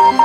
Salam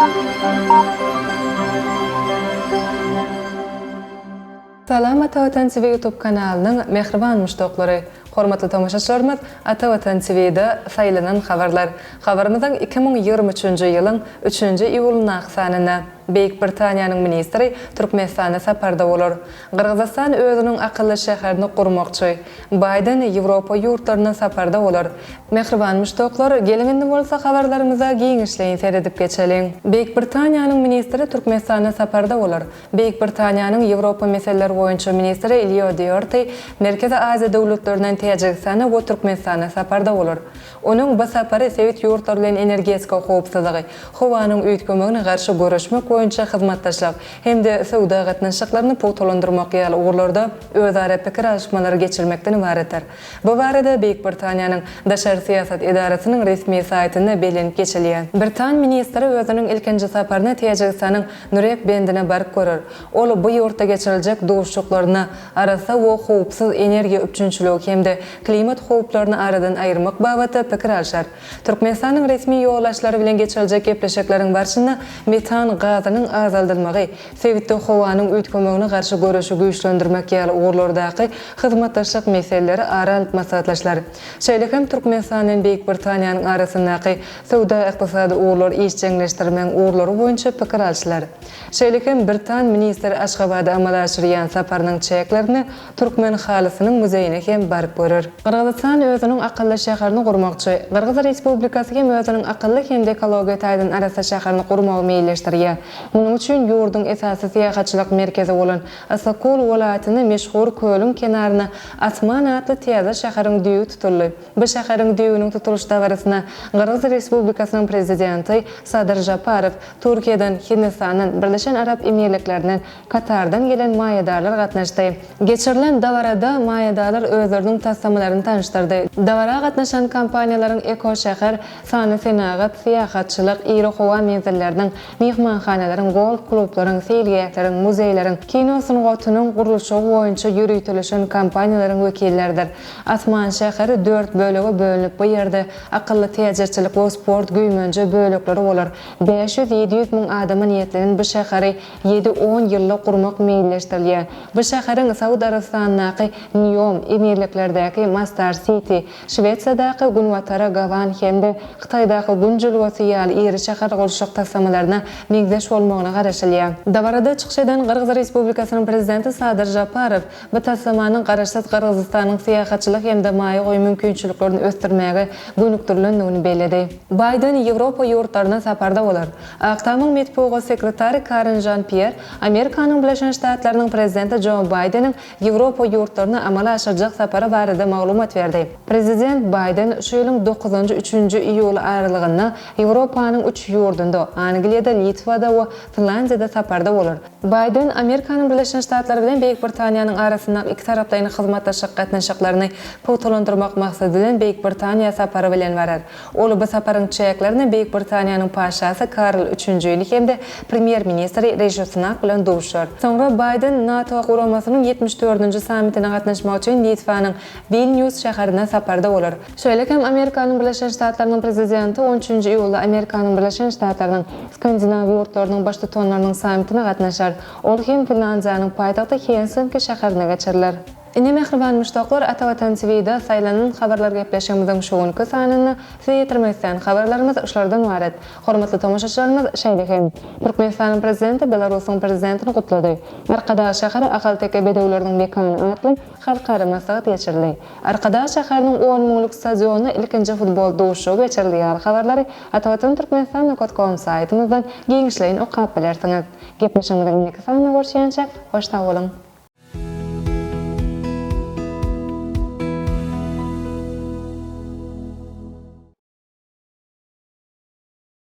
Ata Watan TV YouTube kanalynyň mähriban muşdaklary! Hormatly tomaşaçylarymyz Ata Watan TV-de saýlanan habarlar. Habarymyzyň 2023-nji ýylyň üçünji iýulyndaky sanynda Beýik Britaniýanyň ministri Türkmenistanda saparda bolar. Gyrgyzystan özüniň akylly şäherini gurmakçy. Baýden Ýewropa ýurtlarynda saparda bolar. Mähriban muşdaklar, geliň indi bolsa habarlarymyza giňişleýin seredip geçeliň. Beýik Britaniýanyň ministri Türkmenistanda saparda bolar. Beýik Britaniýanyň Ýewropa meseleleri boýunça ministri Leo Diorti Merkezi Aziýa döwletlerinden Täjigistana we Türkmenistana saparda bolar. Onuň bu sapary sebit ýurtlary bilen energetika howpsuzlygy, howanyň üýtgemegine garşy göreşmek boýunça hyzmatdaşlyk hem-de söwda gatnaşyklaryny pugtalandyrmak ýaly ugurlarda özara pikir alyşmalary geçirmekden ybaratdyr. Bu barada Beýik Britaniýanyň Daşary syýasat edarasynyň resmi saýtynda bellenip geçilýär. Britan ministri özüniň ilkinji saparyna Täjigistanyň Nurek bendine baryp görer. Ol bu ýurtda geçiriljek duşuşyklarynda arassa we howpsuz energiýa üpjünçiligi hem-de klimat howplaryny aradan aýyrmak babatda pikir alşar. Türkmenistanyň resmi ýolbaşçylary bilen geçiriljek gepleşikleriň barşynda metan gazynyň azaldylmagy, sebitde howanyň üýtgemegine garşy göreşi güýçlendirmek ýaly ugurlardaky hyzmatdaşlyk meseleleri ara alyp maslahatlaşylar. Şeýle hem Türkmenistan bilen Beýik Britaniýanyň arasyndaky söwda-ykdysady ugurlary işjeňleşdirmegiň ugurlary boýunça pikir alşylar. Şeýle hem britan ministri Aşgabada amala aşyrýan saparynyň çäklerinde türkmen halysynyň muzeýine hem baryp görer. Gyrgyzystan özüniň akylly şäherini gurmakçy. Gyrgyz Respublikasy hem özüniň akylly hem-de ekologiýa taýdan arassa şäherini gurmagy meýilleşdirýär. Munuň üçin ýurduň esasy syýahatçylyk merkezi bolan Yssyk-Kul welaýatynda meşhur kölüň kenarynda Asman atly täze şäheriň düýbi tutuldy. Bu şäheriň düýbüniň tutulyş dabarasyna Gyrgyz Respublikasynyň Prezidenti Sadyr Žaparow, Türkiýeden, Hindistandan, Birleşen Arap Emirliklerinden, Katardan gelen maýadarlar gatnaşdy. Geçirilen dabarada maýadarlar özleriniň taslamalaryny tanyşdyrdy. Dabara gatnaşan kompaniýalaryň eko-şäher, sanly senagat, syýahatçylyk, iri howa menzilleriniň, myhmanhanalaryň, golf-klublaryň, seýilgähleriň, muzeýleriň, kino sungatynyň gurluşygy boýunça ýöriteleşen kompaniýalaryň wekilleridir. Asman şäheri dört bölege bölünip, bu ýerde akylly täjirçilik we sport güýmenje bölekleri bolar. 500-700 müň adama niýetlenen bu şäheri ýedi-on ýylda gurmak meýilleşdirilýär. Bu şäheriň Saud Arabystanyndaky Neom, Emirliklerdäki Masdar Siti, Şwesiýadaky Günbatara Gawan hem-de Hytaýdaky Gün jülgesi ýaly iri şäher gurluşyk taslamalaryna meňzeş bolmagyna garaşylýar. Dabarada çykyş eden Gyrgyz Respublikasynyň Prezidenti Sadyr Žaparow bu taslamanyň Garaşsyz Gyrgyzystanyň syýahatçylyk hem-de maýa goýum mümkinçiliklerini ösdürmäge gönükdirilendigini belledi. Baýden Ýewropa ýurtlaryna saparda bolar. Ak Tamyň metbugat sekretary Karen Žan-Pýer Amerikanyň Birleşen Ştatlarynyň Prezidenti Jo Baýdeniň Ýewropa ýurtlaryna amala aşyrjak sapary barada maglumat berdi. Prezident Baýden şu ýylyň dokuzynjy, üçünji iýuly aralygynda Ýewropanyň üç ýurdunda, Angliýada, Litwada we Finlandiýada saparda bolar. Baýden Amerikanyň Birleşen Ştatlary bilen Beýik Britaniýanyň arasyndaky ikitaraplaýyn hyzmatdaşlyk gatnaşyklaryny pugtalandyrmak maksady bilen Beýik Britaniýa sapary bilen barar. Ol bu saparyň çäklerinde Beýik Britaniýanyň Patyşasy Karl Üçünjini hem-de Premýer-ministri Rişi Sunak bilen duşuşar. Soňra Baýden NATO guramasynyň 74-nji sammitine gatnaşmak üçin Litwanyň Wilnýus şäherine saparda bolar. Şeýle hem Amerikanyň Birleşen Ştatlarynyň Prezidenti on üçünji iýulda Amerikanyň Birleşen Ştatlarynyň Skandinaw ýurtlarynyň Baştutanlarynyň sammitine gatnaşar. Ol hem Finlandiýanyň paýtagty Helsinki şäherinde geçiriler. Ine mähriban muşdaklar Ata Watan TVda saýlanan habarlar gepleşigimiziň şu günki sanynda size ýetirmek islän habarlarymyz şulardan ybarat. Hormatly tomaşaçylarymyz şeýle hem Türkmenistanyň Prezidenti Belarusyň Prezidentini gutlady. Arkadag şäheri ahalteke bedewleriniň mekany atly halkara maslahat geçirildi. Arkadag şäheriniň on müňlük stadionynda ilkinji futbol duşuşygy geçirildi ýaly habarlary Atavatan Türkmenistan nokat kom saýtymyzdan giňişleýin okap bilersiňiz. Gepleşigimiziň indiki sanynda görüşýänçäk, hoş sag boluň!